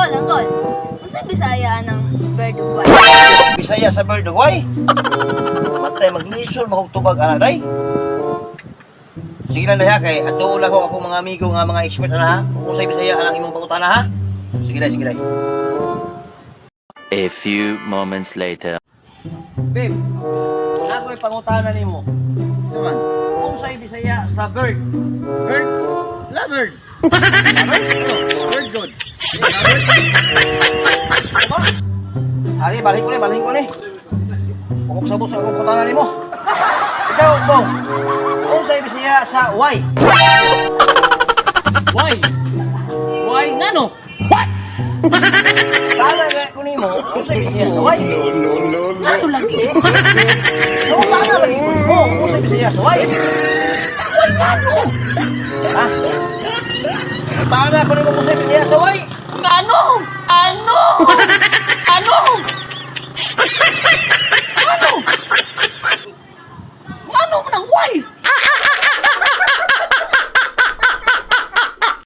Uncle, uncle. Unsa Bisaya ang bird ug why? Bisaya sa bird ug why? Matay, maglisod makugtubag ana, day. Sige lang, day, ha, kay adto lang ko ako mga amigo nga mga expert ana, ha. Kung unsay Bisaya anang imong pangutana, ha. Sige day, sige day. A few moments later. Babe, na ako'y pangutana nimo. Sa man? Unsay Bisaya sa bird? Bird? Lovebird. Bird? Bird good. Ba? Ari, balhin ko ni, balhin ko ni. Kung sabot sa akong pangutana nimo. Ikaw, Bong. Unsay Bisaya sa why? Why? Why ngano? Tala nga ko nimo, unsay Bisaya sa why? Ngano lagi? Pangutana lagi ko nimo, unsay Bisaya sa why? Why ngano? Ha? Tala ko nimo unsay Bisaya sa why? Ngano? Ano? Ano?